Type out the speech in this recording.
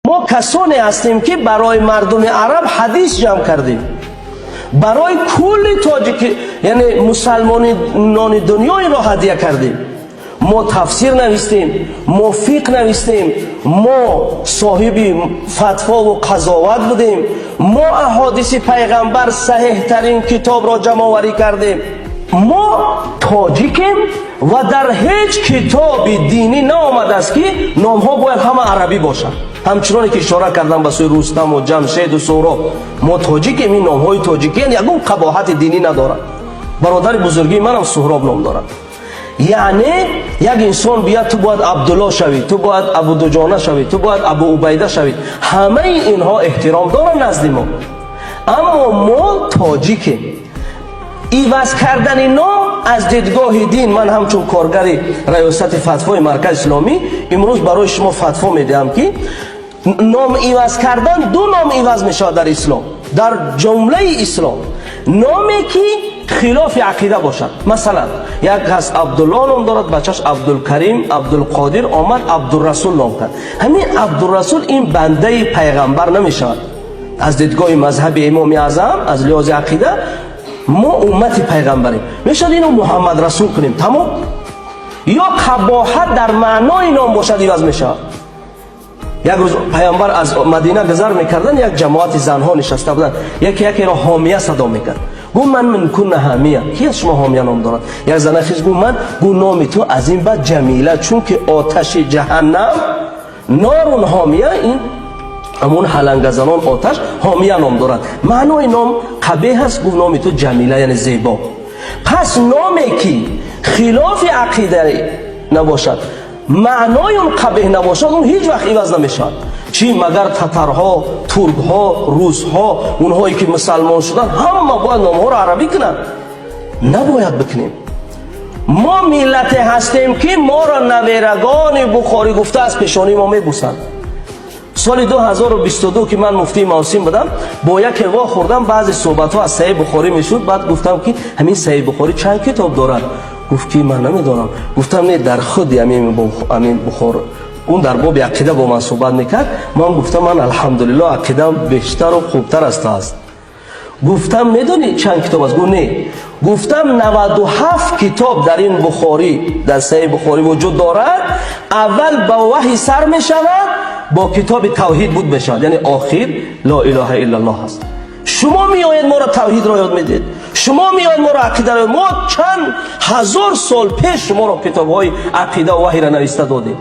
Мо касоне ҳастем, ки барои мардуми араб ҳадис ҷамъ кардем, барои кулли тоҷики, яъне мусалмонони дунё инро ҳадия кардем. Мо тафсир навистем, мо фиқҳ навистем, мо соҳиби фатвову қазоват будем, мо аҳодиси пайғамбар саҳеҳтарин китобро ҷамъоварӣ кардем. Мо тоҷикем ва дар ҳеҷ китоби динӣ наомадааст, ки номҳо бояд ҳама арабӣ бошанд, ҳамчуноне ки ишора кардам ба сӯи Рустаму Ҷамшеду Суҳроб. Мо тоҷикем, ин номҳои тоҷикиян, ягон қабоҳати динӣ надорад. Бародари бузургии манам Суҳроб ном дорад. Яъне як инсон бияд, ту бояд Абдулло шавӣ, ту бояд Абудуҷона шавӣ, ту бояд Абу Убайда шавӣ, ҳамаи инҳо эҳтиром доранд назди мо, аммо мо тоҷикем. Иваз кардани ном аз дидгоҳи дин, ман ҳамчун коргари раёсати фатвои Маркази Исломӣ имрӯз барои шумо фатво медиҳам, ки ном иваз кардан, ду ном иваз мешавад дар ислом, дар ҷумлаи ислом: номе ки хилофи ақида бошад. Масалан, як кас Абдулло ном дорад, бачаш Абдулкарим, Абдулқодир омад, Абдурасул ном кард. Ҳамин Абдурасул ин бандаи пайғамбар намешавад аз дидгоҳи мазҳаби Имоми Аъзам, аз лиҳози ақида мо уммати пайғамбарем. Мешавад ино Муҳаммад Расул кунем, тамом. Ё қабоҳат дар маънои ном бошад, иваз мешавад. Як рӯз пайғамбар аз Мадина гузар мекарданд, як ҷамоати занҳо нишаста буданд. Яке якеро «Ҳомия» садо мекард. Гуфт: «من منكن Ҳомия?» Ки аз шумо Ҳомия ном дорад? Як зана хез, гуфт: «Ман». Гуфт: «Номи ту аз ин баъд Ҷамила, чунки оташи ҷаҳаннам نار حامية, ин ҳамун ҳалангазанон оташ ҳомия ном дорад, маънои ном қабеҳ аст». Гуфт: «Номи ту Ҷамила, яъне зебо». Пас номе ки хилофи ақида набошад, маънои он қабеҳ набошад, он ҳеҷ вақт иваз намешавад. Чӣ магар татарҳо, туркҳо, русҳо, онҳое ки мусалмон шуданд, ҳама бояд номҳоро арабӣ кунанд? Набояд бикунем. Мо миллате ҳастем, ки моро наверагони Бухорӣ гуфта аз пешонии мо мебусанд. Соли 2022, ки ман муфтии мавсим будам, бо яке вохӯрдам, баъзе суҳбатҳо аз Саҳеҳи Бухорӣ мешуд. Баъд гуфтам, ки ҳамин Саҳеҳи Бухорӣ чанд китоб дорад? Гуфт, ки ман намедонам. Гуфтам: не, дар худи ҳамин Бухор. Он дар боби ақида бо ман суҳбат мекард. Ман гуфтам: ман, алҳамдулилло, ақидам бештару хубтар аз ту аст. Гуфтам: медонӣ чанд китоб аст? Гуфт: не. Гуфтам: 97 китоб дар ин Бухорӣ, дар Саҳеҳи Бухорӣ вуҷуд дорад. Аввал ба ваҳй сар мешавад, бо китоби тавҳид буд мешавад, яъне охир لا إله إلا الله аст. Шумо меоед, моро тавҳидро ёд медиҳед, шумо меоед, моро ақидаро. Мо чанд ҳазор сол пеш шуморо китобҳои ақида ва ваҳйро нависта додем.